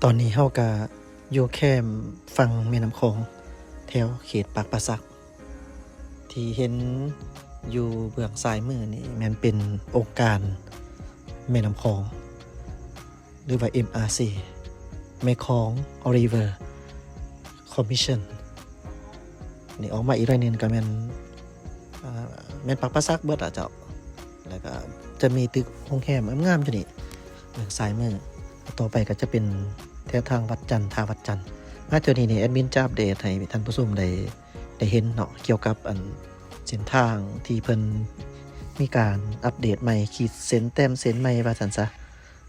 ຕອນນີ້ເຮົາກະຢູ່ແຄມຝັ່ງແມ່ນ້ຳຂອງ ແຖວເຂດປາກປາສັກ. ທີ່ເຫັນຢູ່ເບື້ອງຊ້າຍມືນີ້ແມ່ນເປັນອົງການແມ່ນ້ຳຂອງ ຫຼືວ່າ ເອັມອາຊີ Mekong River Commission. ນີ້ອອກມາອີກໜ້ອຍໜຶ່ງກະແມ່ນ ອ່າ ແມ່ນປາກປາສັກເບິດລະເຈົ້າ. ແລ້ວກະຈະມີຕຶກໂຮງແຮມງາມໆຢູ່ນີ້ ເບື້ອງຊ້າຍມື. ຕໍ່ໄປກະຈະເປັນແຖວທາງວັດຈັນ ທ່າວັດຈັນ. ມາເທື່ອນີ້ນີ້ ແອດມິນຈະອັບເດດໃຫ້ທ່ານຜູ້ຊົມໄດ້ ໄດ້ເຫັນເນາະ ກ່ຽວກັບອັນເສັ້ນທາງທີ່ເພິ່ນມີການອັບເດດໃໝ່ ຂີດເສັ້ນແຕ້ມເສັ້ນໃໝ່ວ່າຊັ້ນຊະ.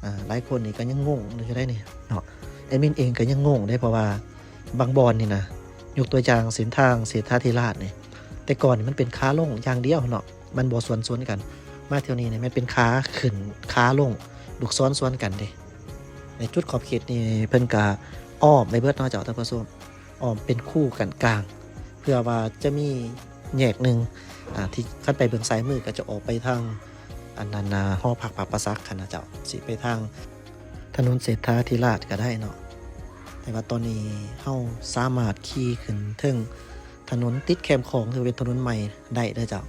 ອ່າ ຫຼາຍຄົນນີ້ກໍຍັງງົງຢູ່ໄດ໋ນີ້ເນາະ ແອດມິນເອງກໍຍັງງົງເດ້ ເພາະວ່າບາງບ່ອນນີ້ນະ ຍົກຕົວຢ່າງເສັ້ນທາງເສດຖາທິລາດນີ້ ແຕ່ກ່ອນນີ້ມັນເປັນຂາລົງຢ່າງດຽວເນາະ ມັນບໍ່ສວນສວນກັນ. ມາແຖວນີ້ນີ້ແມ່ນເປັນຂາຂຶ້ນ ຂາລົງ ລູກສອນສວນກັນເດ້. ໃນຈຸດຂອບເຂດນີ້ເພິ່ນກະອ້ອມໄປເບິດເນາະເຈົ້າ ທ່ານຜູ້ຊົມ. ອ້ອມເປັນຄູກັນກາງ ເພື່ອວ່າຈະມີແຍກໜຶ່ງ ອ່າ ທີ່ຄັນໄປເບື້ອງຊ້າຍມືກໍຈະອອກໄປທາງ ອັນນັ້ນນະ ຫໍພັກປາກປາສັກຫັ້ນນະເຈົ້າ ຊິໄປທາງຖະໜົນເສດຖາທິລາດກໍໄດ້ເນາະ. ແຕ່ວ່າຕອນນີ້ເຮົາສາມາດຂີ່ຂຶ້ນເທິງຖະໜົນຕິດແຄມຂອງ ທີ່ເປັນຖະໜົນໃໝ່ໄດ້ເດີເຈົ້າ.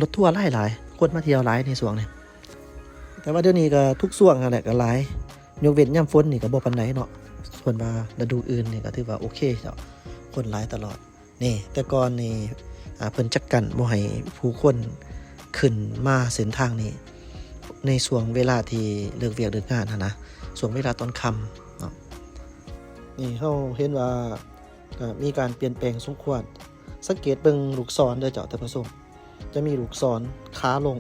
ລົດທົວຫຼາຍໆ ຄົນມາທ່ຽວຫຼາຍໃນຊ່ວງນີ້ ແຕ່ວ່າດຽວນີ້ກໍທຸກຊ່ວງຫັ້ນແຫຼະ ກໍຫຼາຍ ຍົກເວັ້ນຍາມຝົນນີ້ກໍບໍ່ປານໃດເນາະ. ສ່ວນວ່າລະດູອື່ນນີ້ກໍຖືວ່າໂອເຄເຈົ້າ ຄົນຫຼາຍຕະຫຼອດ. ນີ້ ແຕ່ກ່ອນນີ້ ອ່າ ເພິ່ນຈະກັ້ນບໍ່ໃຫ້ຜູ້ຄົນຂຶ້ນມາເສັ້ນທາງນີ້ ໃນຊ່ວງເວລາທີ່ເລີກວຽກເລີກງານຫັ້ນນະ ຊ່ວງເວລາຕອນຄ່ຳເນາະ. ນີ້ເຮົາເຫັນວ່າ ກໍມີການປ່ຽນແປງສົມຄວນ. ສັງເກດເບິ່ງລູກສອນເດີເຈົ້າ ທ່ານຜູ້ຊົມ ຈະມີລູກສອນຂາລົງ.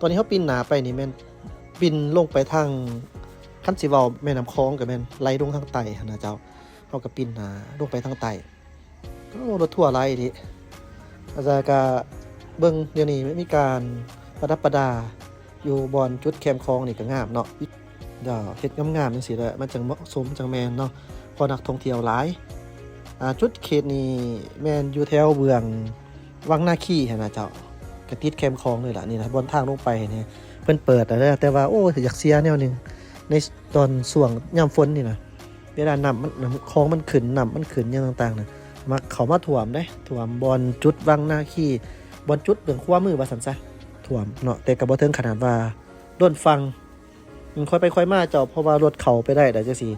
ຕອນນີ້ເຮົາປິ່ນໜ້າໄປນີ້ແມ່ນປິ່ນລົງໄປທາງ ຄັນຊິເວົ້າແມ່ນ້ຳຂອງກໍແມ່ນໄຫຼລົງທາງໃຕ້ຫັ້ນນະເຈົ້າ. ເຮົາກໍປິ່ນໜ້າລົງໄປທາງໃຕ້. ໂອ້ ລົດທົວຫຼາຍອີ່ຫຼີ. ແລ້ວກໍເບິ່ງ ດຽວນີ້ມີການປະດັບປະດາ ຢູ່ບ່ອນຈຸດແຄມຂອງນີ້ກໍງາມເນາະ. ດຽວເຮັດງາມໆ ຈັ່ງຊີ້ແຫຼະ ມັນຈັ່ງເໝາະສົມ ຈັ່ງແມ່ນເນາະ ເພາະນັກທ່ອງທ່ຽວຫຼາຍ. ອ່າ ຈຸດເຂດນີ້ແມ່ນຢູ່ແຖວເບື້ອງວັງນາຄີຫັ້ນນະເຈົ້າ ກໍຕິດແຄມຂອງເລີຍລະ. ນີ້ນະ ບ່ອນທາງລົງໄປນີ້ ເພິ່ນເປີດແລ້ວ ແຕ່ວ່າ ໂອ້ ຢາກເສຍແນວໜຶ່ງ ໃນຕອນຊ່ວງຍາມຝົນນີ້ນະ ເວລານ້ຳມັນ ນ້ຳຂອງມັນຂຶ້ນ ນ້ຳມັນຂຶ້ນຫຍັງຕ່າງໆນະ ມັກເຂົ້າມາຖ້ວມເດ້ ຖ້ວມບ່ອນຈຸດວັງນາຄີ ບ່ອນຈຸດເບື້ອງຂວາມືວ່າຊັ້ນຊະ ຖ້ວມເນາະ. ແຕ່ກໍບໍ່ເຖິງຂະໜາດວ່າລົ້ນຝັ່ງ ອືມ ຄ່ອຍໄປຄ່ອຍມາເຈົ້າ ເພາະວ່າລົດເຂົ້າໄປໄດ້ແລ້ວຈັ່ງຊີ້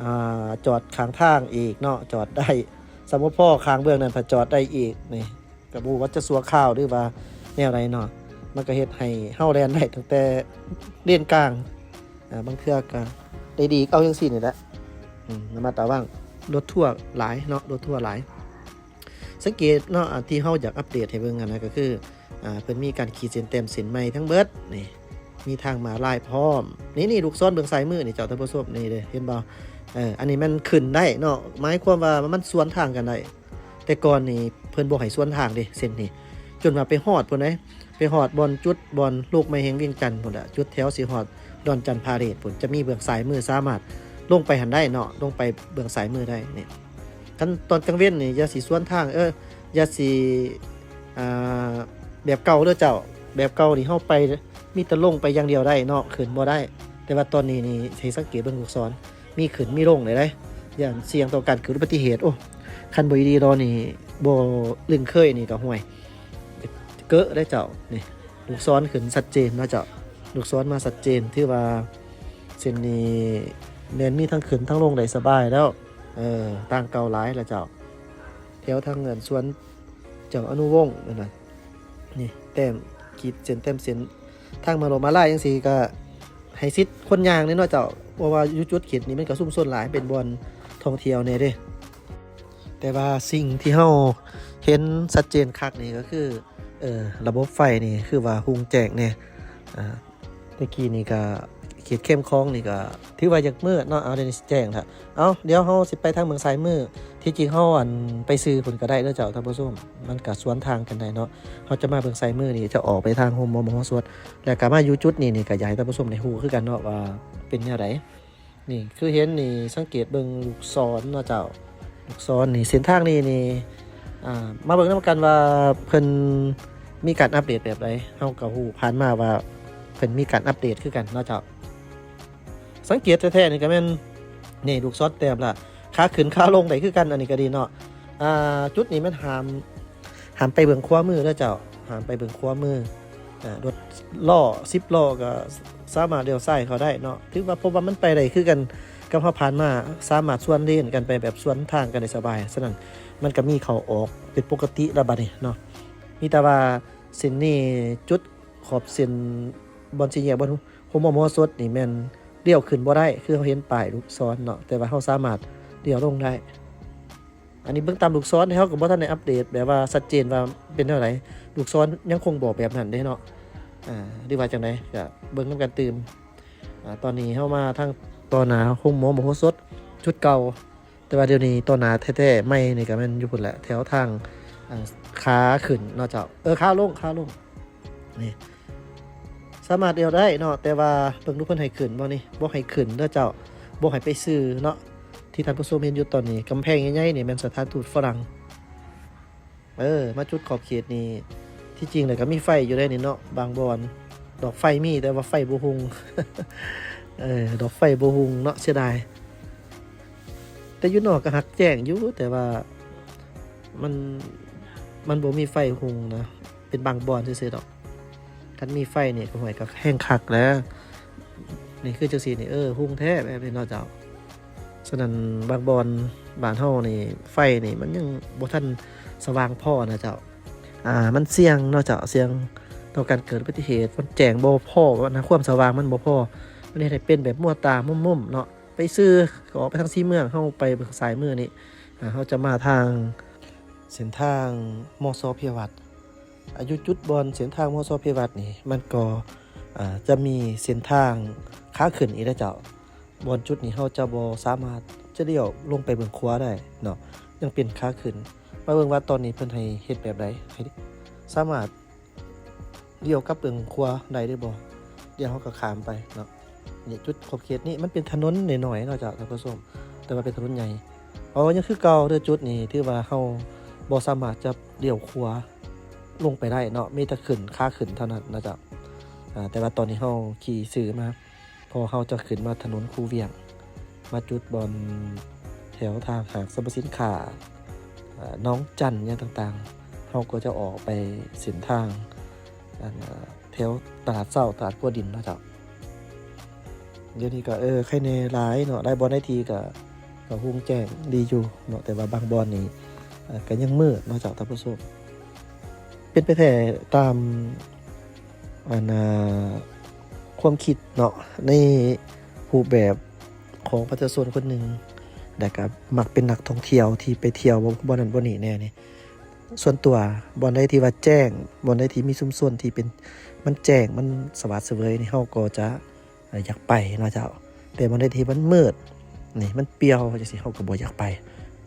ອ່າ ຈອດຂ້າງທາງອີກເນາະ ຈອດໄດ້. ສຳມະພໍຂ້າງເບື້ອງນັ້ນ ຖ້າຈອດໄດ້ອີກນີ້ ກໍບໍ່ຮູ້ວ່າຈະຊົ່ວຄາວ ຫຼືວ່າແນວໃດເນາະ. ມັນກໍເຮັດໃຫ້ເຮົາແລ່ນໄດ້ຕັ້ງແຕ່ເລນກາງ ອ່າ ບາງເທື່ອກໍໄດ້ດີກເອົາຈັ່ງຊີ້ນີ້ແຫຼະ. ອືມ ລະມັດລະວັງ ລົດທົວຫຼາຍເນາະ ລົດທົວຫຼາຍ. ສັງເກດເນາະ ອັນທີ່ເຮົາຢາກອັບເດດໃຫ້ເບິ່ງຫັ້ນນະ ກໍຄື ອ່າ ເພິ່ນມີການຂີດເສັ້ນແຕ້ມເສັ້ນໃໝ່ທັງເບິດນີ້ ມີທາງມ້າລາຍພ້ອມ. ນີ້ໆ ລູກສອນເບື້ອງຊ້າຍມືນີ້ເຈົ້າ ທ່ານຜູ້ຊົມ ນີ້ເດ້ ເຫັນບໍ່? ເອີ ອັນນີ້ມັນຂຶ້ນໄດ້ເນາະ ໝາຍຄວາມວ່າມັນສວນທາງກັນໄດ້. ແຕ່ກ່ອນນີ້ເພິ່ນບໍ່ໃຫ້ສວນທາງເດ້ ເສັ້ນນີ້ ຈົນວ່າໄປຮອດພຸ້ນເດ້ ໄປຮອດບ່ອນຈຸດ ບ່ອນໂລກໃໝ່ແຫ່ງວຽງຈັນພຸ້ນລະ ຈຸດແຖວຊິຮອດດອນຈັນພາເຣດພຸ້ນ ຈະມີເບື້ອງຊ້າຍມືສາມາດລົງໄປຫັ້ນໄດ້ເນາະ ລົງໄປເບື້ອງຊ້າຍມືໄດ້ນີ້. ຄັນຕອນກາງເວັນນີ້ຢ່າຊິສວນທາງ ເອີ ຢ່າຊິ ອ່າ ແບບເກົ່າເດີເຈົ້າ. ແບບເກົ່ານີ້ເຮົາໄປມີແຕ່ລົງໄປຢ່າງດຽວໄດ້ເນາະ ຂຶ້ນບໍ່ໄດ້. ແຕ່ວ່າຕອນນີ້ນີ້ໃຫ້ສັງເກດເບິ່ງລູກສອນ ມີຂຶ້ນມີລົງໄດ້ເດ້ ຢ້ານສ່ຽງຕໍ່ການເກີດອຸບັດຕິເຫດ. ໂອ້ ຄັນບໍ່ດີໆດອກນີ້ ບໍ່ລຶ້ງເຄີຍນີ້ກໍ ຫ້ວຍ ເກີະໄດ້ເຈົ້າ. ນີ້ ລູກສອນຂຶ້ນຊັດເຈນເນາະເຈົ້າ ລູກສອນມາຊັດເຈນ ຖືວ່າເສັ້ນນີ້ແມ່ນມີທັງຂຶ້ນທັງລົງໄດ້ສະບາຍແລ້ວ. ເອີ ຕ່າງເກົ່າຫຼາຍລະເຈົ້າ. ແຖວທາງເຮືອນສວນເຈົ້າອະນຸວົງນັ້ນນະ ນີ້ແຕ້ມ ຂີດເສັ້ນແຕ້ມເສັ້ນທາງມ້າລົດມ້າລາຍຈັ່ງຊີ້ ກໍໃຫ້ສິດຄົນຍ່າງແດ່ເນາະເຈົ້າ ເພາະວ່າຢູ່ຈຸດເຂດນີ້ມັນກໍຊຸມຊົນຫຼາຍ ເປັນບ່ອນທ່ອງທ່ຽວແດ່ເດ້. ແຕ່ວ່າສິ່ງທີ່ເຮົາເຫັນຊັດເຈນຄັກນີ້ກໍຄື ເອີ ລະບົບໄຟນີ້ຄືວ່າຮຸ່ງແຈ້ງແດ່. ອ່າ ແຕ່ກີ້ນີ້ກໍເຂດແຄມຂອງນີ້ກໍຖືວ່າຢາກມືດເນາະ. ເອົາ ດຽວນີ້ຊິແຈ້ງແລ້ວ. ເອົາ ດຽວເຮົາຊິໄປທາງເບື້ອງຊ້າຍມື ທີ່ຈິງເຮົາ ອັນ ໄປຊື່ພຸ້ນກໍໄດ້ເດີເຈົ້າທ່ານຜູ້ຊົມ ມັນກໍສວນທາງກັນໄດ້ເນາະ. ເຮົາຈະມາເບື້ອງຊ້າຍມືນີ້ ຈະອອກໄປທາງໂຮມໝໍໝໍຮອດສວດ ແລ້ວກໍມາຢູ່ຈຸດນີ້ນີ້ ກໍຢາກໃຫ້ທ່ານຜູ້ຊົມໄດ້ຮູ້ຄືກັນເນາະວ່າເປັນແນວໃດ. ນີ້ຄືເຫັນນີ້ ສັງເກດເບິ່ງລູກສອນເນາະເຈົ້າ ລູກສອນນີ້ ເສັ້ນທາງນີ້ນີ້ ອ່າ ມາເບິ່ງນຳກັນວ່າເພິ່ນມີການອັບເດດແບບໃດ. ເຮົາກໍຮູ້ຜ່ານມາວ່າເພິ່ນມີການອັບເດດຄືກັນເນາະເຈົ້າ. ສັງເກດແທ້ໆນີ້ກໍແມ່ນ ນີ້ລູກສອນແຕ້ມລະ ຂາຂຶ້ນຂາລົງໄດ້ຄືກັນ ອັນນີ້ກໍດີເນາະ. ອ່າ ຈຸດນີ້ແມ່ນຫ້າມ ຫ້າມໄປເບື້ອງຂວາມືເດີເຈົ້າ ຫ້າມໄປເບື້ອງຂວາມື. ອ່າ ລົດລໍ້ສິບລໍ້ກໍສາມາດລ້ຽວຊ້າຍເຂົ້າໄດ້ເນາະ ຖືວ່າ ເພາະວ່າມັນໄປໄດ້ຄືກັນກັບເຮົາຜ່ານມາ ສາມາດສວນເລນກັນໄປແບບສວນທາງກັນໄດ້ສະບາຍ. ສະນັ້ນມັນກໍມີເຂົ້າອອກເປັນປົກກະຕິລະບາດນີ້ເນາະ. ມີແຕ່ວ່າເສັ້ນນີ້ ຈຸດຂອບເສັ້ນບ່ອນສີ່ແຍກ ບ່ອນໂຮມໂຮມໂພສົດນີ້ແມ່ນລ້ຽວຂຶ້ນບໍ່ໄດ້ ຄືເຮົາເຫັນປ້າຍລູກສອນເນາະ ແຕ່ວ່າເຮົາສາມາດລ້ຽວລົງໄດ້. ອັນນີ້ເບິ່ງຕາມລູກສອນ ເຮົາກໍບໍ່ທັນໄດ້ອັບເດດແບບວ່າຊັດເຈນວ່າເປັນແນວໃດ ລູກສອນຍັງຄົງບອກແບບນັ້ນເດ້ເນາະ ອ່າ ຫຼືວ່າຈັ່ງໃດ ກະເບິ່ງນຳກັນຕື່ມ. ອ່າ ຕອນນີ້ເຮົາມາທາງຕໍ່ໜ້າໂຮມໂພສົດຈຸດເກົ່າ ແຕ່ວ່າດຽວນີ້ຕໍ່ໜ້າແທ້ໆໃໝ່ນີ້ກໍແມ່ນຢູ່ພຸ້ນແຫຼະ ແຖວທາງ ອ່າ ຂາຂຶ້ນເນາະເຈົ້າ ເອີ ຂາລົງ ຂາລົງ. ນີ້ສາມາດລ້ຽວໄດ້ເນາະ ແຕ່ວ່າເບິ່ງດູເພິ່ນໃຫ້ຂຶ້ນບໍ່ນີ້ ບໍ່ໃຫ້ຂຶ້ນເດີເຈົ້າ ບໍ່ໃຫ້ໄປຊື່ເນາະ. ທີ່ທ່ານຜູ້ຊົມເຫັນຢູ່ຕອນນີ້ ກຳແພງໃຫຍ່ໆນີ້ແມ່ນສະຖານທູດຝຣັ່ງ. ເອີ ມາຈຸດຂອບເຂດນີ້ ທີ່ຈິງແລ້ວກໍມີໄຟຢູ່ເດ້ນີ້ເນາະ ບາງບ່ອນ ດອກໄຟມີ ແຕ່ວ່າໄຟບໍ່ຮຸ່ງ ເອີ ດອກໄຟບໍ່ຮຸ່ງເນາະ ເສຍດາຍ. ແຕ່ຢູ່ນອກກໍຮັກແຈ້ງຢູ່ ແຕ່ວ່າມັນ ມັນບໍ່ມີໄຟຮຸ່ງນະ ເປັນບາງບ່ອນຊື່ໆດອກ. ຄັນມີໄຟນີ້ ໂອ້ຍ ກໍແຮງຄັກແຫຼະ. ນີ້ຄືຈັ່ງຊີ້ນີ້ ເອີ ຮຸ່ງແທ້ແບບນີ້ເນາະເຈົ້າ. ສະນັ້ນບາງບ່ອນບ້ານເຮົານີ້ ໄຟນີ້ມັນຍັງບໍ່ທັນສະຫວ່າງພໍນະເຈົ້າ. ອ່າ ມັນສ່ຽງເນາະເຈົ້າ ສ່ຽງຕໍ່ການເກີດອຸບັດຕິເຫດ ມັນແຈ້ງບໍ່ພໍນະ ຄວາມສະຫວ່າງມັນບໍ່ພໍ ມັນເຮັດໃຫ້ເປັນແບບມົວຕາມົມໆເນາະ. ໄປຊື່ກໍອອກໄປທາງສີເມືອງ ເຮົາໄປເບິ່ງຊ້າຍມືນີ້ ອ່າ ເຮົາຈະມາທາງເສັ້ນທາງ ມສ ເພຍວັດ. ອ່າ ຢູ່ຈຸດບ່ອນເສັ້ນທາງ ມສ ເພຍວັດນີ້ ມັນກໍ ອ່າ ຈະມີເສັ້ນທາງຂາຂຶ້ນອີກແລ້ວເຈົ້າ. ບ່ອນຈຸດນີ້ເຮົາຈະບໍ່ສາມາດຈະລ້ຽວລົງໄປເບື້ອງຂວາໄດ້ເນາະ ຍັງເປັນຂາຂຶ້ນ. ມາເບິ່ງວ່າຕອນນີ້ເພິ່ນໃຫ້ເຮັດແບບໃດ ໃຫ້ສາມາດ ລ້ຽວກັບເບື້ອງຂວາໄດ້ຫຼືບໍ່? ດຽວເຮົາກໍຂ້າມໄປເນາະ. ນີ້ຈຸດຂອບເຂດນີ້ ມັນເປັນຖະໜົນນ້ອຍໆເນາະເຈົ້າທ່ານຜູ້ຊົມ ແຕ່ວ່າເປັນຖະໜົນໃຫຍ່. ເອົາ ຍັງຄືເກົ່າເດີ ຈຸດນີ້ຖືວ່າເຮົາບໍ່ສາມາດຈະລ້ຽວຂວາລົງໄປໄດ້ເນາະ ມີແຕ່ຂຶ້ນ ຂາຂຶ້ນເທົ່ານັ້ນເນາະເຈົ້າ. ອ່າ ແຕ່ວ່າຕອນນີ້ເຮົາຂີ່ຊື່ມາ ພໍເຮົາຈະຂຶ້ນມາຖະໜົນຄູວຽງ ມາຈຸດບ່ອນແຖວທາງຫ້າງສັບພະສິນຄ້າ ເອີ ໜອງຈັນຫຍັງຕ່າງໆ ເຮົາກໍຈະອອກໄປເສັ້ນທາງ ອັນ ເອີ ແຖວຕະຫຼາດເຊົ້າ ຕະຫຼາດຂົວດິນເນາະເຈົ້າ. ດຽວນີ້ກໍ ເອີ ໄຄແນ່ຫຼາຍເນາະ ຫຼາຍບ່ອນຫຼາຍທີ່ກໍ ກໍຮຸ່ງແຈ້ງດີຢູ່ເນາະ ແຕ່ວ່າບາງບ່ອນນີ້ ເອີ ກໍຍັງມືດເນາະເຈົ້າທ່ານຜູ້ຊົມ. ເປັນໄປແທ້ຕາມ ອັນ ອ່າ ຄວາມຄິດເນາະ ໃນຮູບແບບຂອງປະຊາຊົນຄົນໜຶ່ງ ແລ້ວກໍມັກເປັນນັກທ່ອງທ່ຽວທີ່ໄປທ່ຽວ ບໍ່ ບໍ່ນັ້ນບໍ່ນີ້ແດ່ນີ້. ສ່ວນຕົວ ບ່ອນໃດທີ່ວ່າແຈ້ງ ບ່ອນໃດທີ່ມີຊຸມຊົນທີ່ເປັນ ມັນແຈ້ງ ມັນສະຫວາດສະເຫວີຍນີ້ ເຮົາກໍຈະ ເອີ ຢາກໄປເນາະເຈົ້າ. ແຕ່ບ່ອນໃດທີ່ມັນມືດນີ້ ມັນປ່ຽວຈັ່ງຊີ້ ເຮົາກໍບໍ່ຢາກໄປ.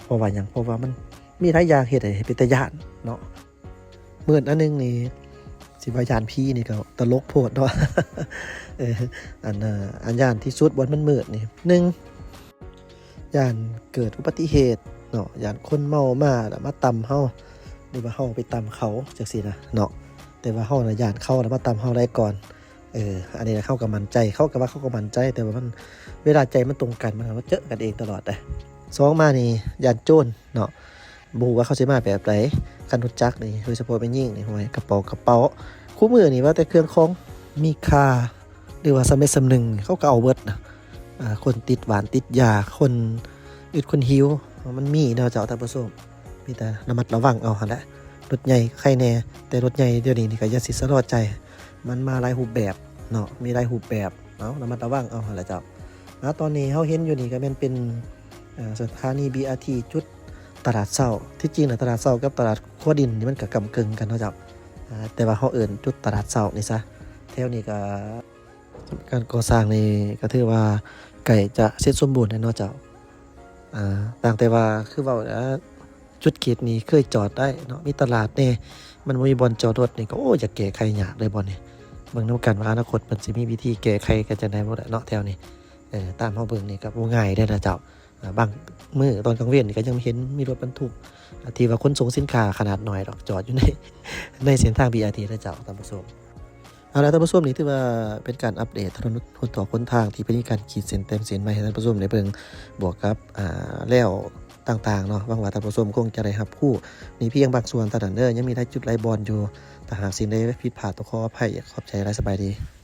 ເພາະວ່າຫຍັງ? ເພາະວ່າມັນມີຫຼາຍຢ່າງເຮັດໃຫ້ເປັນຕາຢ້ານເນາະ. ມືດອັນໜຶ່ງນີ້ ຊິວ່າຢ້ານຜີນີ້ກໍຕະຫຼົກໂພດເນາະ. ເອີ ອັນ ເອີ ອັນຢ້ານທີ່ສຸດບ່ອນມັນມືດນີ້ ໜຶ່ງ ຢ້ານເກີດອຸບັດຕິເຫດເນາະ ຢ້ານຄົນເມົາມາແລ້ວມາຕຳເຮົາ ຫຼືວ່າເຮົາໄປຕຳເຂົາຈັ່ງຊີ້ນະເນາະ. ແຕ່ວ່າເຮົານະຢ້ານເຂົານະມາຕຳເຮົາໄດ້ກ່ອນ. ເອີ ອັນນີ້ນະເຮົາກໍໝັ້ນໃຈ ເຂົາກໍວ່າເຂົາກໍໝັ້ນໃຈ ແຕ່ວ່າມັນ ເວລາໃຈມັນຕົງກັນ ມັນກໍມາເຈີກັນເອງຕະຫຼອດເດ້. ສອງມານີ້ຢ້ານໂຈນເນາະ ບໍ່ຮູ້ວ່າເຂົາຊິມາແບບໃດ ຄັນຮູ້ຈັກນີ້ ໂດຍສະເພາະແມ່ຍິງນີ້ ໂອ້ຍ ກະເປົາກະເປົາ ຄູ່ມື້ນີ້ວ່າແຕ່ເຄື່ອງຂອງມີຄ່າ ຫຼືວ່າສຳເລັດສຳໜຶ່ງ ເຂົາກໍເອົາເບິດນະ. ອ່າ ຄົນຕິດຫວານຕິດຢາ ຄົນອຶດຄົນຫິວ ມັນມີເນາະເຈົ້າທ່ານຜູ້ຊົມ. ມີແຕ່ລະມັດລະວັງເອົາຫັ້ນແຫຼະ. ລົດໃຫຍ່ໄຄແນ່ ແຕ່ລົດໃຫຍ່ດຽວນີ້ນີ້ກໍຢ່າຊິຊະລໍໃຈ ມັນມາຫຼາຍຮູບແບບເນາະ ມີຫຼາຍຮູບແບບ ເອົາ ລະມັດລະວັງເອົາຫັ້ນແຫຼະເຈົ້າ. ອາ ຕອນນີ້ເຮົາເຫັນຢູ່ນີ້ກໍແມ່ນເປັນ ເອີ ສະຖານີ ບີ ອາ ທີ ຈຸດຕະຫຼາດເຊົ້າ. ທີ່ຈິງນະ ຕະຫຼາດເຊົ້າກັບຕະຫຼາດຂົວດິນນີ້ມັນກໍກຳເກິ່ງກັນເນາະເຈົ້າ. ອາ ແຕ່ວ່າເຮົາເອີ້ນຈຸດຕະຫຼາດເຊົ້ານີ້ຊະ. ແຖວນີ້ກໍ ການກໍ່ສ້າງນີ້ກໍຖືວ່າໃກ້ຈະເສັດສົມບູນແລ້ວເນາະເຈົ້າ. ອາ ຕ່າງແຕ່ວ່າຄືເວົ້າແຫຼະ ຈຸດເຂດນີ້ເຄີຍຈອດໄດ້ເນາະ ມີຕະຫຼາດແດ່ ມັນບໍ່ມີບ່ອນຈອດລົດນີ້ກໍ ໂອ້ ຢາກແກ້ໄຂຍາກເລີຍບ່ອນນີ້. ເບິ່ງນຳກັນວ່າອະນາຄົດເພິ່ນຊິມີວິທີແກ້ໄຂກັນຈັ່ງໃດບໍ່ແຫຼະເນາະ ແຖວນີ້. ເອີ ຕາມເຮົາເບິ່ງນີ້ກໍບໍ່ງ່າຍເດ້ນະເຈົ້າ. ອາ ບາງມື້ຕອນກາງເວັນນີ້ກໍຍັງເຫັນມີລົດບັນທຸກ ອາ ທີ່ວ່າຂົນສົ່ງສິນຄ້າຂະໜາດນ້ອຍດອກ ຈອດຢູ່ໃນ ໃນເສັ້ນທາງ ບີ ອາ ທີ ນະເຈົ້າທ່ານຜູ້ຊົມ. ອ ເອົາລະທ່ານຜູ້ຊົມ ນີ້ຖືວ່າເປັນການອັບເດດຖະໜົນຫົນທອກຫົນທາງທີ່ເພິ່ນມີການຂີດເສັ້ນແຕ້ມເສັ້ນໃໝ່ໃຫ້ທ່ານຜູ້ຊົມໄດ້ເບິ່ງ ບວກກັບ ອ່າ ແລ້ວຕ່າງໆເນາະ. ຫວັງວ່າທ່ານຜູ້ຊົມຄົງຈະໄດ້ຮັບຮູ້ນີ້ພຽງບາງສ່ວນເທົ່ານັ້ນເດີ ຍັງມີຫຼາຍຈຸດຫຼາຍບ່ອນຢູ່. ຖ້າຫາກສິ່ງໃດຜິດພາດຕ້ອງຂໍອະໄພ ຂອບໃຈຫຼາຍ ສະບາຍດີ.